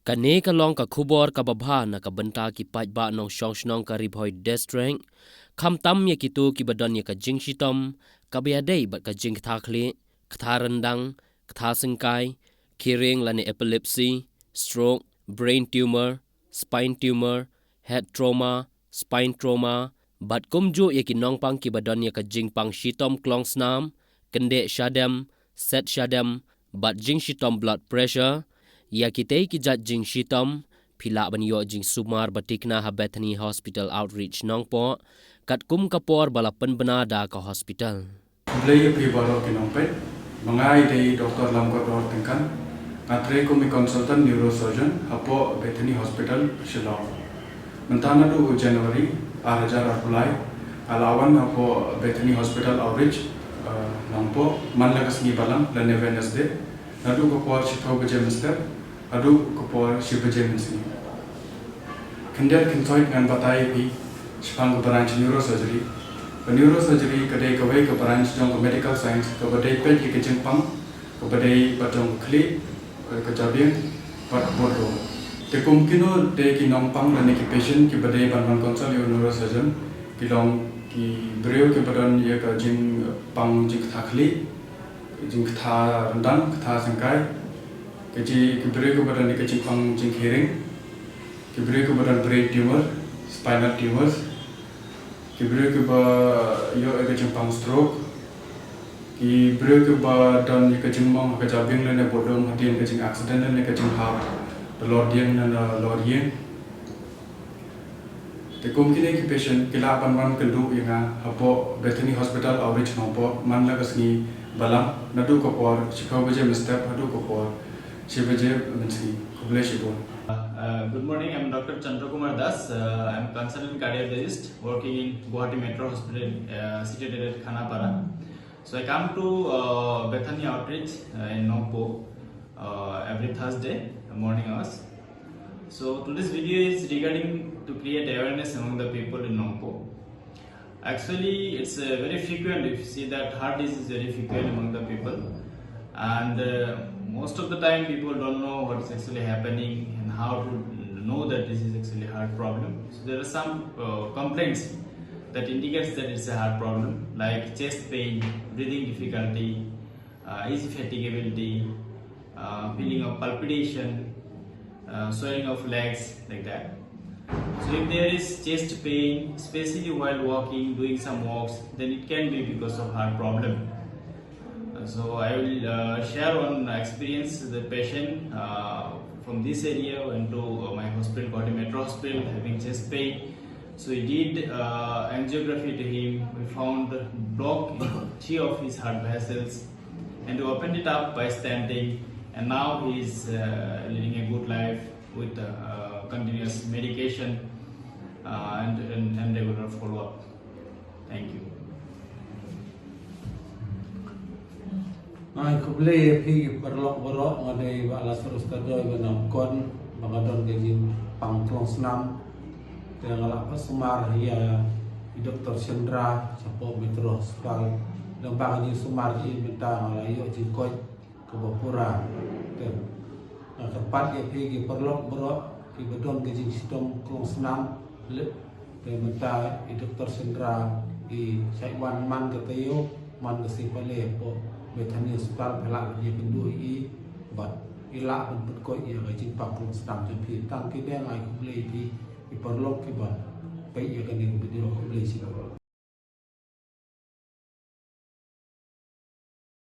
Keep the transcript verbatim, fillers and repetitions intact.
Kane ka long ka khubor kaba bha na ka bynta ki paidbah nongshong shnong ka Ri Bhoi District, khamtam ïa kito kiba don ïa ka jingshitom kaba ïadei bad ka jingktha khlieh, ktha ryndang, ktha syngkai, kheiring lane epilepsy, stroke, brain tumor, spine tumor, head trauma, spine trauma, bad kumjuh ïa ki nongpang kiba don ïa ka jingpang shitom klong snam, kyndeh shadem, set shadem, bad jingshitom blood pressure. Ïa kitei ki jait jingshitom phi lah ban ïoh jingsumar ba thikna ha Bethany Hospital Outreach Nongpoh, katkum ka por ba la pynbna da ka hospital. Khublei ïa phi baroh ki nongpeit. Ma nga i dei Doktor Lamkordor Tyngkan. Nga trei kum i consultant neurosurgeon hapoh Bethany Hospital, Shillong. Mynta naduh u January ar hajar arphew lai, nga la wan hapoh Bethany Hospital Outreach, eh, Nongpoh, man la ka sngi Balang lane Wednesday, naduh ka por shiphew baje mynstep haduh ka por shi baje mynsngi. Khyndiat khynsoit ngan batai ïa phi shaphang ka branch neurosurgery. Ka neurosurgery ka dei kawei ka branch jong ka medical science kaba dei peit ïa ka jingpang kaba dei pat jong ka khlieh, ka jabieng bad ka bordom. Te kum kino dei ki nongpang lane ki patient kiba dei ban wan consult ïa u neurosurgeon, ki long ki briew kiba don ïa ka jingpang jingktha khlieh, jingktha ryndang, ktha syngkai, ki ji-, ki briew kiba don ïa ka jingpang jingkheiring, ki briew kiba don brain tumor, spinal tumors, ki briew kiba ïoh ïa ka jingpang stroke, ki briew kiba don ïa ka jingmong ha ka jabieng lane bordom hadien ka jingaccident lane ka jinghap da lordieng lane lorïing. Te kum kine ki patient ki lah ban wan kynduh ïa nga hapoh Bethany Hospital Outreach Nongpoh man la ka sngi Balang naduh ka por shiphew baje mynstep haduh ka por shi baje mynsngi. Khublei shibun. Uh, good morning, I'm Doctor Chandra Kumar Das. Uh, I'm a consultant cardiologist working in Guwahati Metro Hospital, uh, situated at Khanapara. So I come to, uh, Bethany Outreach, uh, in Nongpoh, uh, every Thursday morning hours. So today's video is regarding to create awareness among the people in Nongpoh. Actually, it's, uh, very frequent. If you see that heart disease is very frequent among the people, and, uh, most of the time people don't know what is actually happening and how to know that this is actually heart problem. So there are some, uh, complaints that indicates that it's a heart problem, like chest pain, breathing difficulty, uh, easy fatigability, uh, feeling of palpitation, uh, swelling of legs, like that. So if there is chest pain, especially while walking, doing some walks, then it can be because of heart problem. Uh, so I will, uh, share one experience the patient, uh, from this area went to, uh, my hospital, Guwahati Metro Hospital, having chest pain. So we did, uh, angiography to him. We found block in three of his heart vessels, and we opened it up by stenting. And now he is, uh, leading a good life with, uh, continuous medication, uh, and, and, and regular follow-up. Thank you. Ai, khublei ïa phi ki paralok baroh, nga dei Bah Lazarus Tadoi ba nang kon ba nga don ka jingpang klong snam. Te nga la pat sumar ïa i Doktor Chandra shapoh Metro Hospital. Dang ba ka jingsumar ïa i mynta nga la ïoh jingkoit kaba pura. Te nga kyrpad ïa phi ki paralok baroh kiba don ka jingshitom klong snam. Leh, te mynta i Doktor Chandra i shait wan man ka taïew, man ka sngi Palei hapoh Bethany Hospital, phi lah ban ïakynduh ïa i bad i lah ban pynkhiah ïa ka jingpang klong snam jong phi. Tang kine, ai khublei ïa phi ki paralok kiba peit ïa kane ka video. Khublei shibun.